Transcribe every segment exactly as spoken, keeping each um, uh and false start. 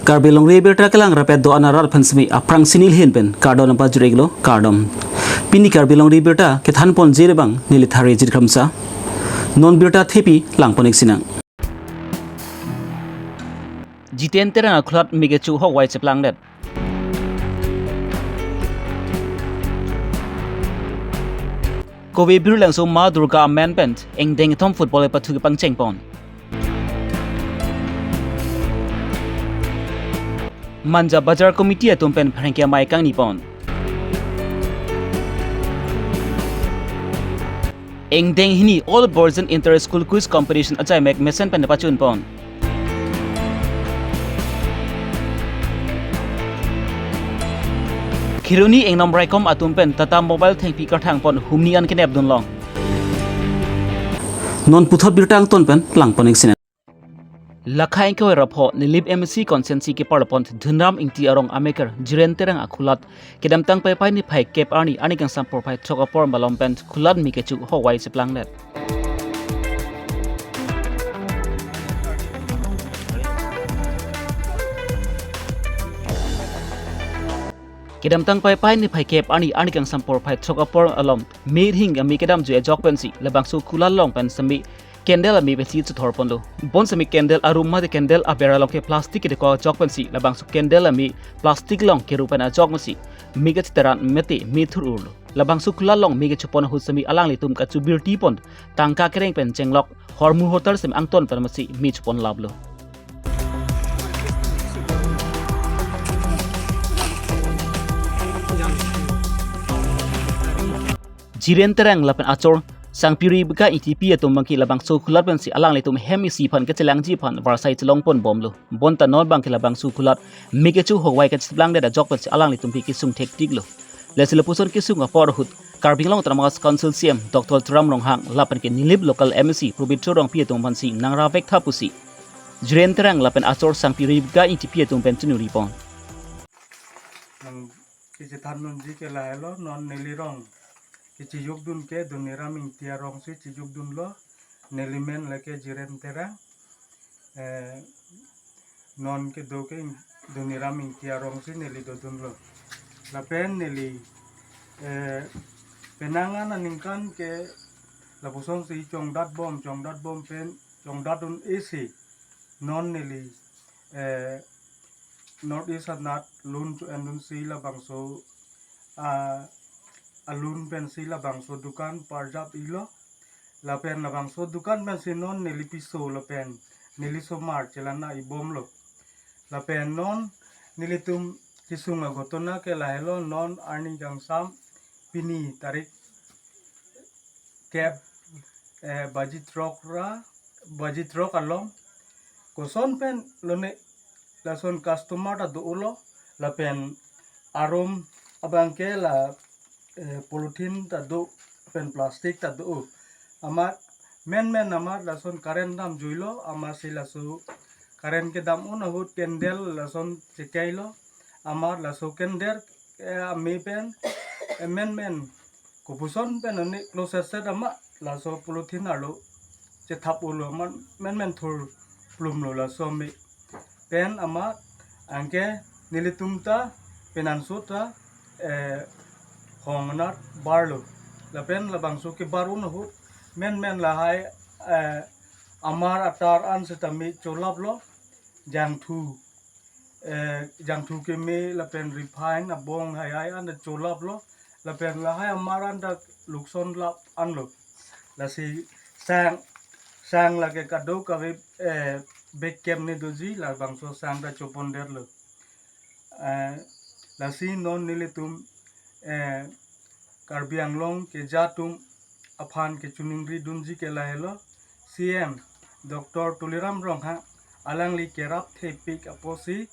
Karbi Longri Abirta kelang rapet do-an arat aphan semi aphrangsi neli ahin pen kardom nangpajir-iklo, kardom. Pini Karbi Longri Abirta kethan ponji abang neli Thari Jit Kramsa. Non birta thepi lang pon-ik sinang. Jiten Terang akhulat me kecho hokvai cheplangdet. Kove Birlangso Ma Durga amen pen ingdeng kethom football kepathu kepangcheng pon. Manja Bazar Committee atum pen pherangke amei kangni pon. Ingdeng hini All Boys Inter School Quiz Competition achai mek mesen pen pachun pon. Kheroni ingnom raikom atum pen Tata Mobile thengpi karthang pon humni an kenep dun long. Non puthot birta angton pen lang pon-ik sinang. Lakha ingkoi ra pho Nilip M A C constituency keparlo pon Dhunram Ingti arong ameker Jiren Terang akhulat kedamtang Paipai niphai kep arni arni kangsam porphai throk apor malom pen khulat me kecho hokvai cheplangdet. Kedamtang Paipai niphai kep arni arni kangsam porphai throk apor alom me hing ame kedam jui ajok pensi labangso khulat along pen semi candle ame pensi chethor ponlo. Bon semi candle arum mate candle aber along ke plastic kedeko ajok pensi labangso candle ame plastic along keru pen ajok pensi me kachetharan mate me thur-urlo. Labangso khulat along me kecho pon ahut semi alanglitum kachobirti pon tangka kereng pen chenglok hormu hotar semi angton pen masi me chopon laplo. Jiren Terang lapen achor Sangpiri Bika Ingtipi atum abangke labangso khulat pensi alanglitum hem isi aphan kachelangji aphan varsai chelong pon bomlo. Bonta non abangke labangso khulat me kecho hokvai kacheplangdet ajok pensi alanglitum pi kesung thektiklo. Lasi lapuson kesung apor ahut Karbi Anglong Autonomous Council C E M Doctor Tuliram Ronghang lapen ke Nilip local M A C Pobitro Rongpi atum aphansi nangra vektha pusi Jiren Terang lapen achor Sangpiri Bika Ingtipi atum pen chiningri pon. Nang kachethan dunji ke lahelo, non neli rong kachejok dun ke Dhuniram Ingti arong si chejok dunlo, neli men lake Jiren Terang. Eh, non kedo ke Dhuniram Ingti arong si neli dodunlo. Lapen neli, eh, penang an aningkan ke lapuson si chongdat bom, chongdat bom pen, chongdat un-e si non neli, eh, North East anat lun cho-en dunsi labangso, ah, alun pensi labangso dukan parjap-ilo. Lapen labangso dukan pensi non neli piso lapen neli somar chelana-i bomlo. Lapen non nelitum kesung aghotona ke lahelo, non arni kangsam pini tarik kep, eh, baji throk ra, baji throk along. Koson pen lone lason customer ta do-olo, lapen arum abangke la, eh, polythene ta do, pen plastic ta do. Amat menmen amat lason current damjuilo, amatsi laso current kedam un ahut candle lason chekailo, amat laso candle, eh, ame pen, eh, menmen kopuson pen ani close set amat laso polythene arlo chethap-olo, amat menmen thur plumlo laso ame pen amat anke nelitum ta penanso ta, eh, hong anat barlo. Lapen labangso kebar un ahut menmen lahai, eh, amar atar an setame cholaplo, jangthu, eh, jangthu keme lapen refine abong haihai an ta cholaplo, lapen lahai amar an ta lukson lap anlo. Lasi sang, sang lake kadokave, eh, bag camp ni doji, labangso sang ta chopondetlo. Eh, lasi non nelitum, eh, Karbi Anglong keja atum aphan kechiningri dunji ke lahelo, C E M Doctor Tuliram Ronghang alangli kerap thepik apotsi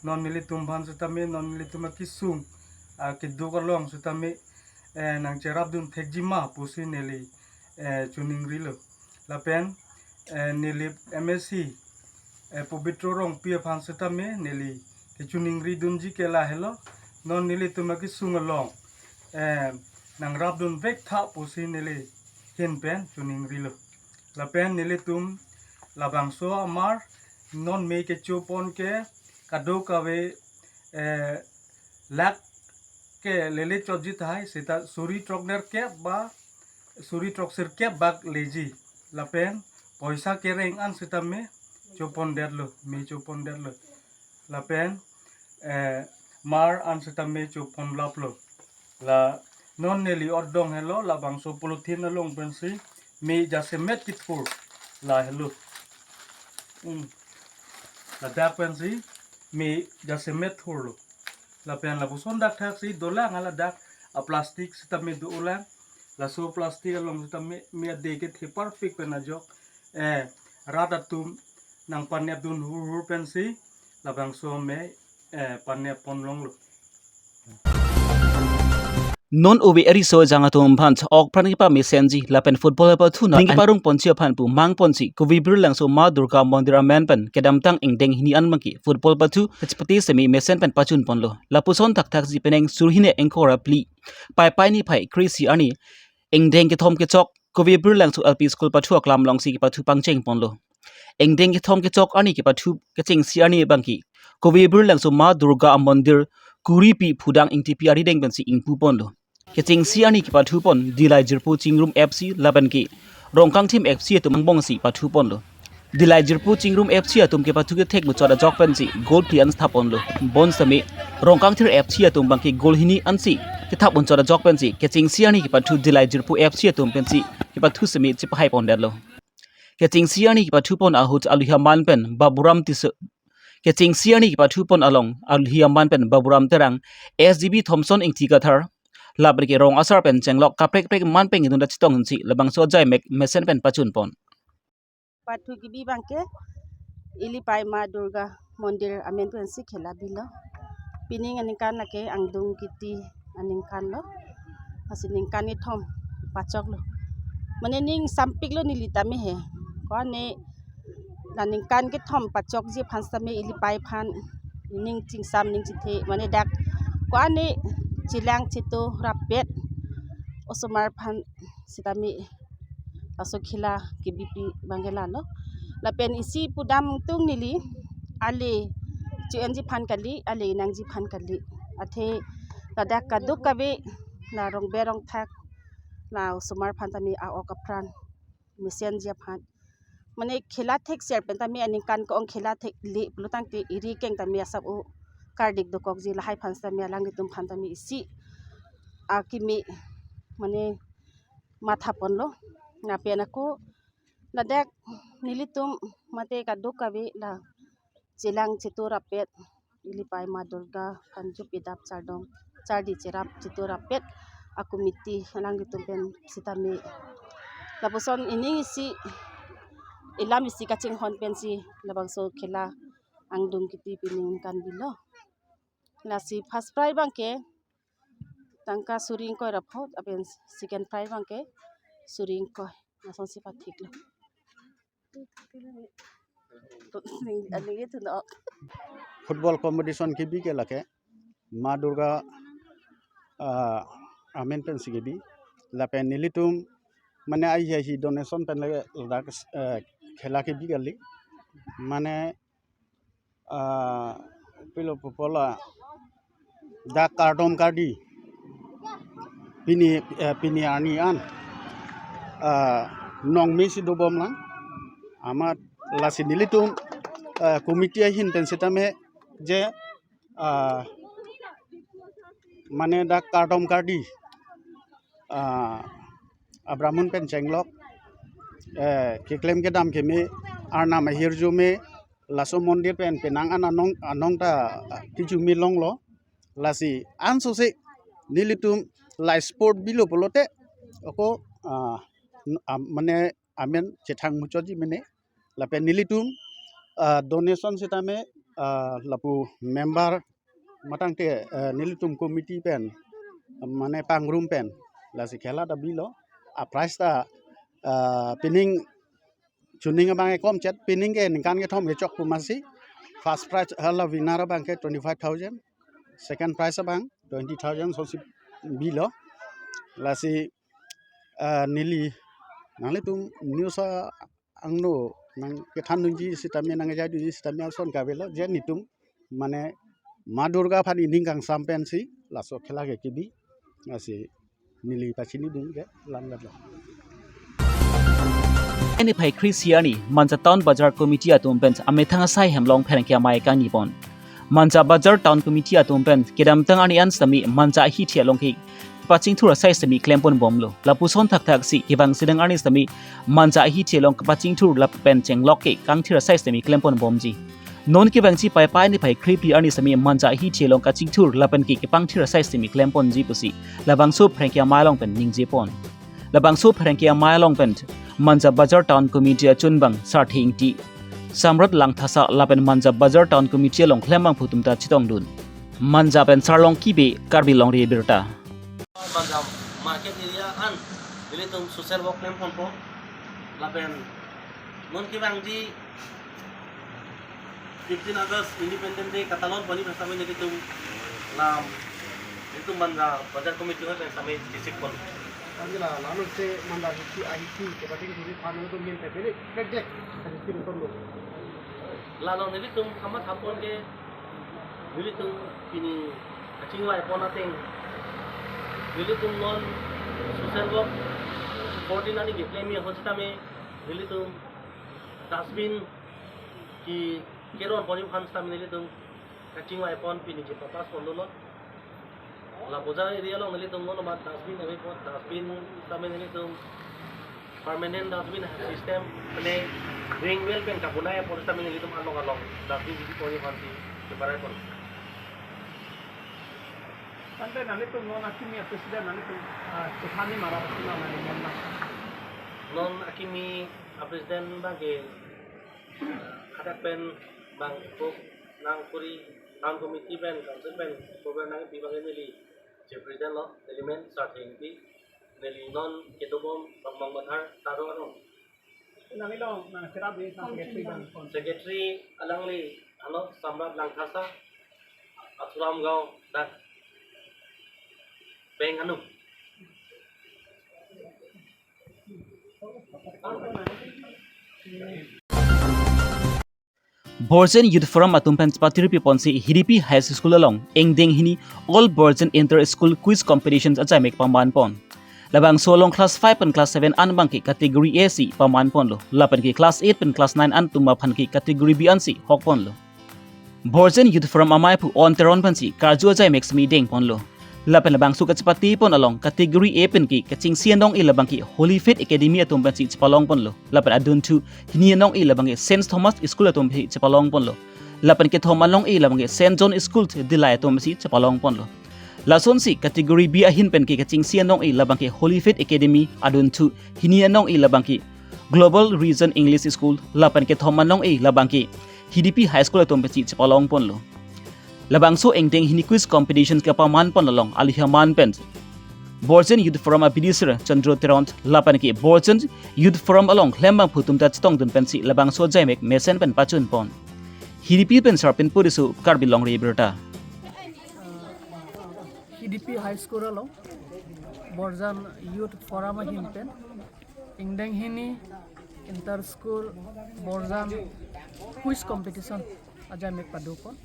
non nelitum aphan setame, non nelitum akesung, ah, keduk along setame, eh, nangcherap dun thekji ma pusi neli, eh, chiningrilo. Lapen, eh, Nilip M A C, eh, Pobitro Rongpi aphan setame neli kechiningri dunji ke lahelo, non nelitum akesung along, eh, nangrap dun vektha pusi neli ahin pen chiningrilo. Lapen nelitum labangso amar non me kecho pon ke kadokave, eh, lak ke lele chotji tahai, seta suri throknerkep ba suri throksirkep bak leji. Lapen poisa kereng an sitame chopondetlo, me chopondetlo. Lapen, eh, mar an sitame choponlaplo. La non neli odong helo, labangso polythene along pensi me jasemet kithur. La helo. Hmm. Ladak pensi me jasemet thurlo. Lapen lapuson dak thaksi dolang, ladak a plastic sitame dolang. Laso plastic along sitame me ade kethe parpik pen ajok, eh, rat atum nangpanepdun hurhur pensi labangso me, eh, panepponlonglo. Non ove ariso ejang atum aphan ok pran kepamesenji lapen football pathuna ning keparongponji aphan pu mangponsi Kovebirlangso Ma Durga Mondir amen pen kedamtang ingdeng hini an abangke football pathu kachipate semi mesen pen pachunponlo. Lapuson thakthaksi penang suri hini ingkoi ra phli Paipai niphai kre-isi arni ingdeng kethom kechok Kovebirlangso L P School pathu aklam alongsi kepathu pangchengponlo. Ingdeng kethom kechok arni kepathu kechengsi arni abangke Kovebirlangso Ma Durga Mondir Kuripi Phudang Ingtipi arideng pensi ingpuponlo. Kechengsi arni kepathupon Dillai Jirpo Chingrum F C lapenke Rongkangthim F C atum angbongsi pathuponlo. Dillai Jirpo Chingrum F C atum kepathu kethek muchot ajok pensi goal phli an sthaponlo. Bonsitame Rongkangthim F C atum abangke goal hini ansi kethap muchot ajok pensi kechengsi arni kepathu Dillai Jirpo F C atum pensi kepathu semi chepahaipondetlo. Kechengsi arni kepathupon ahut aluhi aman pen Baburam Tisso. Kechengsi arni kepathupon along aluhi aman pen Baburam Terang, S D B Thomson Ingti Kathar, lapenke rong asar pen chenglok kaprek prek man pen idun da chetongsi labangso ajai mek mesen pen pachunpon. Pathu kebi abangke ili pai Ma Durga Mondir amen pensi khela bilo. Pining aningkan lake angdung kiti aningkanlo. Lasi ningkan kethom pachoklo. Mane ning sampiklo neli tame he. Ko-an ne la ningkan kethom pachokji aphan sitame ili pai aphan ning chingsam ning chithe mane dak ko-an ne chelang cheto rapet osomar aphan sitame laso khela kebipi abangke lalo. Lapen isi pudam tung neli ale chu-enji aphan kali, ale nangji aphan kali. Athe ladak kadokave la rongbe rongthak la osomar aphan tame a-ok apran mesenji aphan. Mane khela thekser pen tame aningkan ko-ong khela thekle pulotangte eri keng tame asap o kardik dokokji lahai aphan sitame alanglitum aphan tame isi akimi mane mathaponlo. Lapen ako ladak nelitum mate kadokave la chelang cheto rapet ili pai Ma Durga aphan jup idap chardom chardi cherap cheto rapet a committee alanglitum pen sitame lapuson ining isi ilam isi kachinghon pensi labangso khela angdung kiti pining kan bilo. Lasi first prize abangke tangka suri ingkoi ra phongo, lapen second prize abangke suri ingkoi. Lasonsi pathiklo. Ning, aning itu no. Football competition kebi ke lake Ma Durga, ah, amen pensi kebi. Lapen nelitum mane ahi ahi donation pen lake ladak, eh, khela kebi kali. Mane, ah, pilo pupo la dak kardom kardi pini, eh, pini arni an, ah, nong mesi dobomlang. Amat lasi nelitum, eh, committee ahin pen sitame je, ah, mane dak kardom kardi, ah, abramun pen chenglok, eh, keklem kedam keme, arnam ahirjume, laso mondir pen penang an anong, anong ta, ah, kejumi longlo. Lasi ansose nelitum la sport bilo pulote ako, ah, n-, ah, mane amen chethang muchotji mene. Lapen nelitum, ah, donation sitame, ah, lapu member matangte, eh, nelitum committee pen mane pangrum pen lasi khela ta bilo. A prize ta, ah, pining chuning abang ekom chet, pining ke ningkan kethom kechok pu masi. First prize hala winner abangke twenty five thousand, second prize abang twenty thousand sosi bilo. Lasi, ah, neli nanglitum news a angno nangkethan dunji sitame nangjai dunji sitame ason kavelo je nelitum mane Ma Durga aphan ining kangsam pensi laso khela ke kebi, lasi neli pachinidun ke lam gatlo. Niphai kre-isi arni Manja Town Bazar Committee atum pen amethang asai hem along pherangke amei kangni pon. Manja Bazar Town Committee atum pen kedamtang arni an sitame Manja ahithi along kepachingthur asai sitame klempon bomlo. Lapuson thakthaksi kevang sedang arni sitame Manja ahithi along kepachingthur lapen chenglok ke kangthir asai sitame klempon bomji. Non kevangji Paipai niphai kre-phli arni sitame Manja ahithi along kachingthur lapen ke kepangthir asai sitame klemponji pusi labangso pherangke amei along pen ningje pon. Labangso pherangke amei along pen Manja Bazar Town Committee achunbang Sarthe Ingti, Samrat Langthasa lapen Manja Bazar Town Committee along klembangphu atum ta chetongdun. Manja pen Sarlongki Bey, Karbi Longri Abirta. Manja market area an nelitum social work klem ponpo. Lapen non kevangji fifteen August Independence Day katalon pon-i pen sitame nelitum lam, nelitum Manja Bazar Committee ahoi pen sitame chesik pon. Angela, lalo se Manja ahithi, ahithi kepachingthur aphan nelitum min te beri project kami sir kondo. Lalo nelitum kamatha pon ke nelitum pini kachingvai pon ateng nelitum non social work fourteen arni keklem ahut sitame nelitum dustbin ke keron pon-i aphan sitame nelitum kachingvai pon pini chepapass pon dolo. La Bazar area along nelitum non amat dustbin ave pon, dustbin sitame nelitum permanent dustbin system, mane ring well pen kabonai apor sitame nelitum along along dustbin bibi pon-i aphansi cheparai pon. Tangte nanglitum non akimi a-president nanglitum, ah, chethani mara pasi ma nangli mon ma? Non akimi a-president abang ke, ah, hadak pen bang kok nangkuri town committee pen council pen program nangpi abang ke neli vice president lo, neli men Sarthe Ingti, neli non kedobom Bangmang Bathar Taro arong. Nangli long, nang serap di sang secretary bang. Secretary alangli, ano, Samrat Langthasa, Athuram Gaon, dak Beng Anu. Borjan Youth Forum atum pen chepatirpi ponsi Hidipi High School along ingdeng hini All Borjan Inter School Quiz Competitions ajaimek paman pon. Labangso along class five pen class seven an abang ke category A si paman ponlo. Lapen ke class eight pen class nine an atum aphan ke category B ansi hok ponlo. Borjan Youth Forum ameiphu On Teron pensi karju ajaimek sitame deng ponlo. Lapen labangso kachepate pon along category A pen ke kachingsi anong-e labang ke Holy Faith Academy atum pensi chepalong ponlo. Lapen adunthu hini anong-e labang ke Saint Thomas School atum pensi chepalong ponlo. Lapen kethom anong-e labang ke Saint John School Dillai atum pensi chepalong ponlo. Lasonsi category B ahin pen ke kachingsi anong-e labang ke Holy Faith Academy, adunthu hini anong-e labang ke Global Region English School, lapen kethom anong-e labang ke Hidipi High School atum pensi chepalong ponlo. Labangso ingdeng hini quiz competition kepaman pon along alihaman pen Borjan Youth Forum abidi sir Chandro Teron lapen ke Borjan Youth Forum along klembangphu atum ta chetongdun pensi labangso ajaimek mesen pen pachun pon. Hidipi pen Sarpin Puriso, Karbi Longri Abirta. Hidipi High School along Borjan Youth Forum ahin pen ingdeng hini Inter School Borjan Quiz Competition ajaimek pado pon.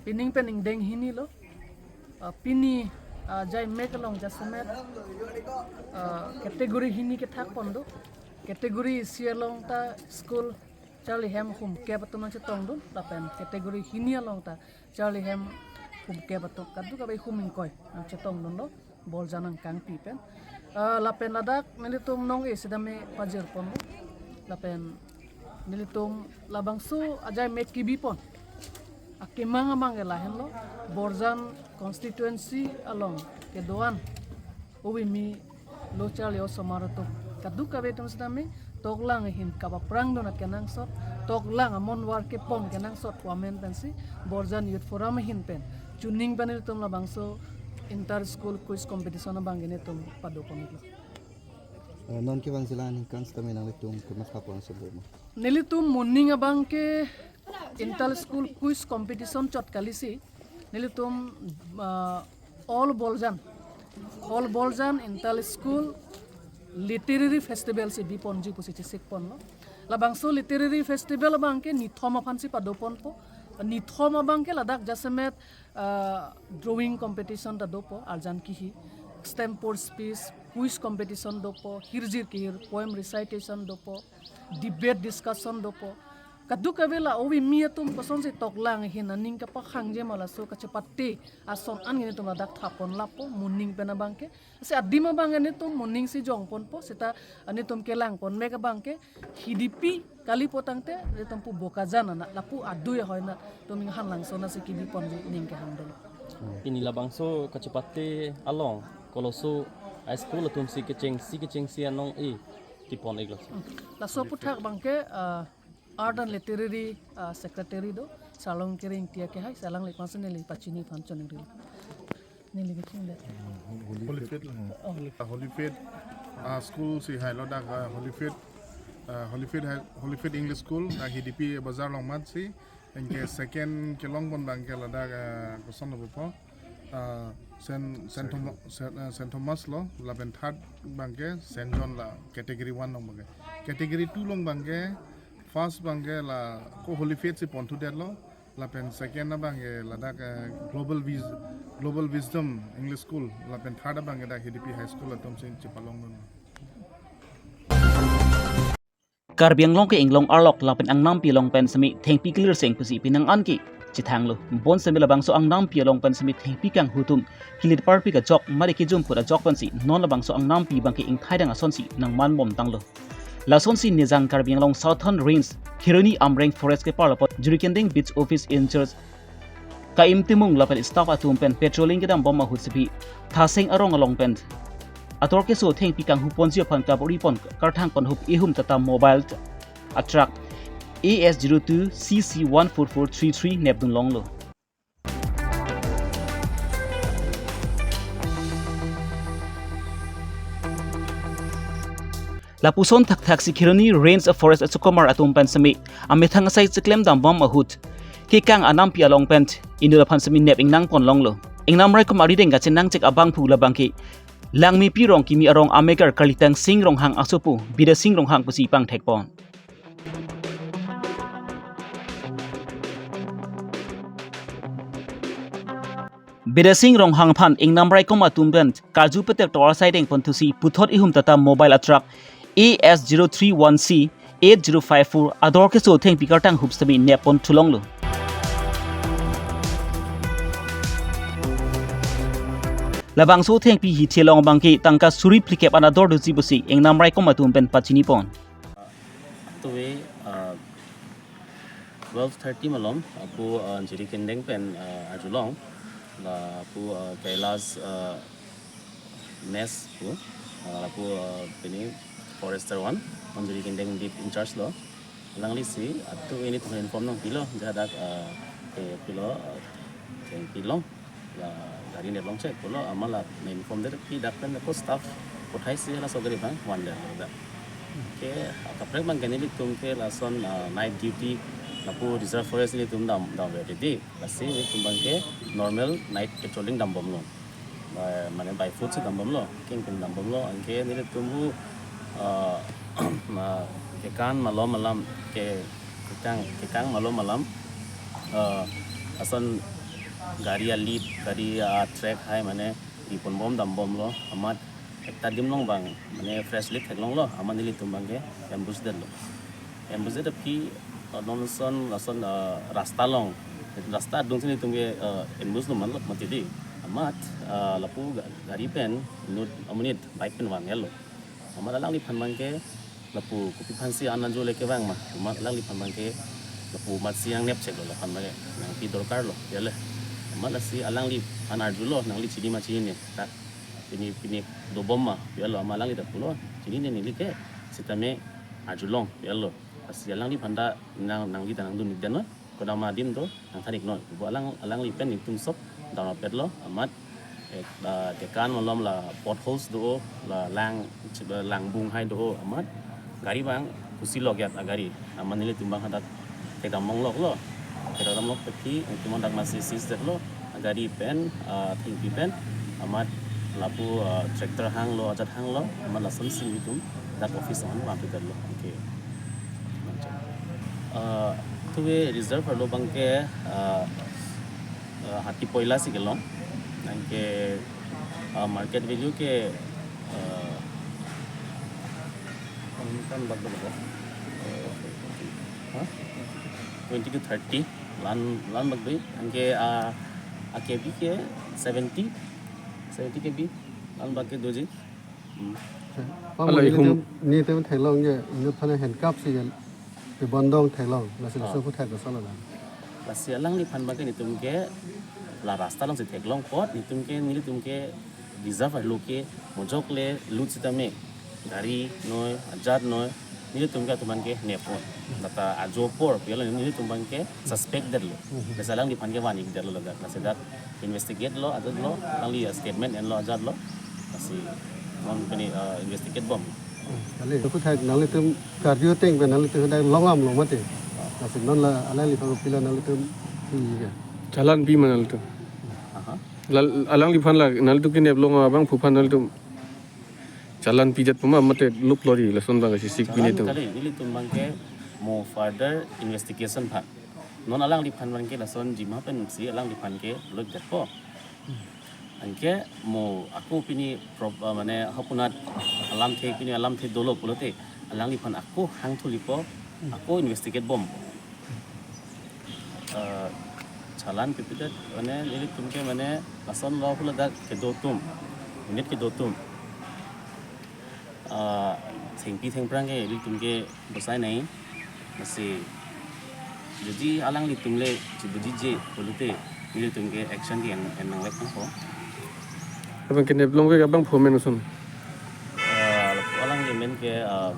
Pining pen ingdeng hini lo. Ah, pini, ah, ajaimek along jasemet, ah, category hini kethak pon do. Category isi along ta school charli hem hum kep atum nangchetongdun, lapen category hini along ta charli hem hum kep atum, kadokave hum ingkoi nangchetongdunlo, Borjan angkangpi pen. Ah, lapen ladak nelitum nong-e sitame pajir ponlo. Lapen nelitum labangso ajaimek kebi pon akemang amang ke lahenlo, Borjan constituency along kedo-an ove me lo charli osomar atum kadokave atum sitame toklang ahin kapaprangdun akenangsot, toklang amonvar kepon kenangsot pu amen pensi Borjan Youth Forum ahin pen chuning pen nelitum labangso Inter School Quiz Competition abang ke nelitum pado pon-iklo. Eh, non kevangji la aningkan sitame nanglitum komatha pon asonlo ma? Nelitum moning abang ke Inter School Quiz Competition chot kalisi nelitum, ah, All Borjan, All Borjan Inter School Literary Festival si biponji pusi chesik ponlo. Labangso literary festival abangke nithom aphansi padoponpo. Nithom abangke ladak jasemet, ah, drawing competition ta dopo, arjan kihi, extempore speech, quiz competition dopo, hirjir kihir poem recitation dopo, debate discussion dopo. Kadokave la ove mi atum kosonsi toklang ahin aning kapakhangji ma laso kachepate ason an nelitum ladak thapon lapo, moning pen abangke. Si adim abang nelitum moning si jongponpo, seta nelitum kelangpon mek abangke Hidipi kalipo tangte nelitum pu Bokajan anat lapu adui ahoi nat tum inghan langso nasi kibipon ning kehang dolo. Pini labangso kachepate along koloso high school atumsi kechengsi kechengsi anong-e tipon-iklo. Laso aphuthak abangke, ah, Art and Literary, ah, Secretary do, Sarlongkere Ingti akehai, si alangli aphansi neli pachini aphan choningrilo. Neli kechingdet. Holy Faith. Oh. Holy Faith, ah, school si hailo dak, ah, Holy Faith, ah, Holy Faith High, Holy Faith English School, dak Hidipi bazar along amatsi. Anke second kelongpon abangke ladak, ah, koson lo po. Ah, Saint, Saint Thomas, Saint, ah, Saint Thomas lo, lapen third abangke Saint John la category one along abangke. Category two along abangke, first abangke la ko Holy Faith si ponthudetlo, lapen second abangke ladak, eh, Global Wis-, Global Wisdom English School, lapen third abangke dak Hidipi High School atumsi chepalongdun. Karbi Anglong ke inglong arlok lapen angnampi along pen semi thengpi clear seng pusi pinang anke chethanglo. Bonsemi labangso angnampi along pen semi thengpi kanghu atum kilit parpi kajok mari kijum put ajok pensi non labangso angnampi abangke ingthaidang asonsi nangmanbomtanglo. Lasonsi Nijang Karbi Anglong Southern Range Kheroni Amreng Forest keparlo apot Jirikindeng Beat Office in-charge Ka-im Timung lapen staff atum pen patrolling kedambom ahut siphi Thaseng arong along pen ator keso thengpi kanghuponji aphan kabor-ipon karthang konhup ihum tata mobile truck A S zero two C C one four four three three nepdunlonglo. Lapuson thakthaksi Kheroni Range Forest achokomar atum pen semi amethang asai chiklemdambom ahut kekang anampi along pen inut aphan semi nep ingnangponlonglo. Ingnam raikom arideng kachenangchek abangphu labangke Langmepi Rongkimi arong amegar Karlitang Sing Ronghang asopo Bidya Sing Ronghang pusi pangthekpon. Bidya Sing Ronghang aphan ingnam raikom atum pen karju petek tovar asai dengponthusi puthot ihum tata mobile truck A S zero three one C eight zero five four ador keso thengpi karthang hup semi nepponthulonglo. Labangso thengpi hithi along abangke tangka suri phlikep an ador doji pusi ingnam raikom atum pen pachinipon. Atove, ah, twelve thirty malom, lapu, ah, Jirikindeng pen, ah, arjulong, lapu, ah, Kailash, ah, Mess pu, ah, lapu, ah, pini Forester one, non Jirikindeng beat in-charge lo. Alanglisi atove nelitum inform nangpilo, jadak, ah, ke pilo, ah, ke pilong. La gari neplongchek pulo, amat la na-inform det, pi dak pen ko staff kothaisi laso gari abang vandetlo dak. Ke kaprek abangke nelitum ke lason, ah, night duty lapu reserve forest nelitum dam, damdet dei. Lasi nelitum abangke normal night patrolling dambomlo. By, mane by foot si dambomlo, kengkeng dambomlo, anke nelitum pu, ah, ma, kekan malom alam, ke, kekang, kekang malom alam, ah, lason gari a-lead, gari a-track hai mane iponbom dambomlo, amat ekta adim along abang mane fresh lead theklonglo, amat nelitum abangke ambush detlo. Ambush det aphi, ah, non lason, lason, ah, rasta along, rasta adungsi nelitum ke, ah, ambush lo manlo mati dei. Amat, ah, lapu ga-, gari pen inut amonit bike pen vanglo. Amat alangliphan abangke lapu kopi aphansi an arjule kevang ma. Amat alangliphan abangke lapu amatsi nangnepcheklo, laphan abangke nangpi dorkarlo, ya le. Amat lasi alangliphan arjulo, nangli chini ma chinine, ta pini, pini dobom ma, ya lo, amat alangli ta pulo, chinine neli ke, sitame arjulong, ya lo. Lasi alangliphan ta nang, nangli ta nangdun-ikdetnon. Kodam adim do nangthan-iknon. Pu alang, alangli pen nelitum sop damrapetlo, amat, eh, ah, kekan malom la potholes do, la lang, langbung hai do, amat gari abang kusi lokyat agari. Amat nelitum abang hadak thekdam longloklo. Thekdam longlok aphi nelitum dak amatsi seize detlo. Agari pen, ah, thengpi pen, amat lapu, ah, tractor hanglo, ajat hanglo, amat lasonsi nelitum dak office along vangpidetlo. Okay. Uh, tuve reserve arlo abangke uh, uh, hati poila si kelong. Anke uh, market value ke uh, kan bak bak uh, huh? twenty to thirty lan lan bak dei. Anke uh, a K B ke seventy, seventy K B lan bak ke doji. Hmm. Pang Alo, mo ihum. Nelitum, nelitum theklong ke, inut aphan henkap si ke, kebondong theklong, lasi Oh. Laso aphuthak ke solo la. Lasi alangliphan abangke nelitum ke la rasta along si theklong apot, nelitum ke, nelitum ke reserve arlo ke mojok le lut sitame, gari noi, ajat noi, nelitum ke atum aphan ke nepon. Lata ajo apor, pi alo nelitum abangke suspect detlo. Mhm. Lasi alangliphan ke van-ik detlo ladak. Lasi dak investigate lo, ajat lo, alangli statement enlo ajat lo. Lasi non pini uh, investigate bom. Kali, aphuthak nanglitum Karbi ateng pen nanglitum dak longam lo mati. Lasi non la alangliphan kopilo nanglitum pi ke. Challan pi ma nanglitum. Aha. Lal alangliphan la nanglitum keneplong abangphu aphan nanglitum challan pijat puma mate luk lori lason abang si sik Challan pinitum. Kali, nelitum abangke mo further investigation aphan. Non alangliphan abangke lason jima pensi alangliphan ke luk detpo. Anke mo ako pini prob, uh, mane hapunat alamthe, pini alamthe dolo pulote alangliphan ako hangthulipo, ako investigate bom. Uh, challan pipidet mane nelitum ke mane lason lo hula dak kedo atum, unit kedo atum. Uh, thengpi thengphrang ke nelitum ke bosai nai. Lasi jodi alanglitum le chibujije pulote nelitum ke action ke en en nanglek nangpo. Abang keneplong ke abangphu amen koson? Uh, alangli amen ke uh,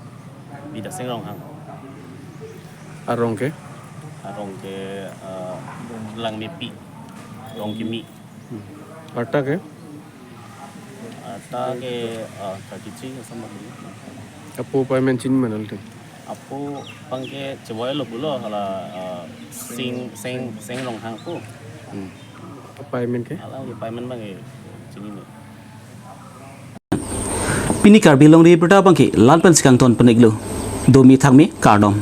Bidya Sing Ronghang. Arong ke? Arong ke uh, Langmepi, Rongkimi. Hmm. Arta ke? Arta ke uh, thirty three asam lagi. Apo apaimen chinine ma nanglitum? Apo abangke chevoi lo pulo hala uh, Sing Sing Sing Ronghang pu. Hmm. Apaimen ke? Alangli apaimen abangke chinine. Pini Karbi Longri Abirta abangke la-an pensi kangton pon-iklo. Domi thakmi kardom.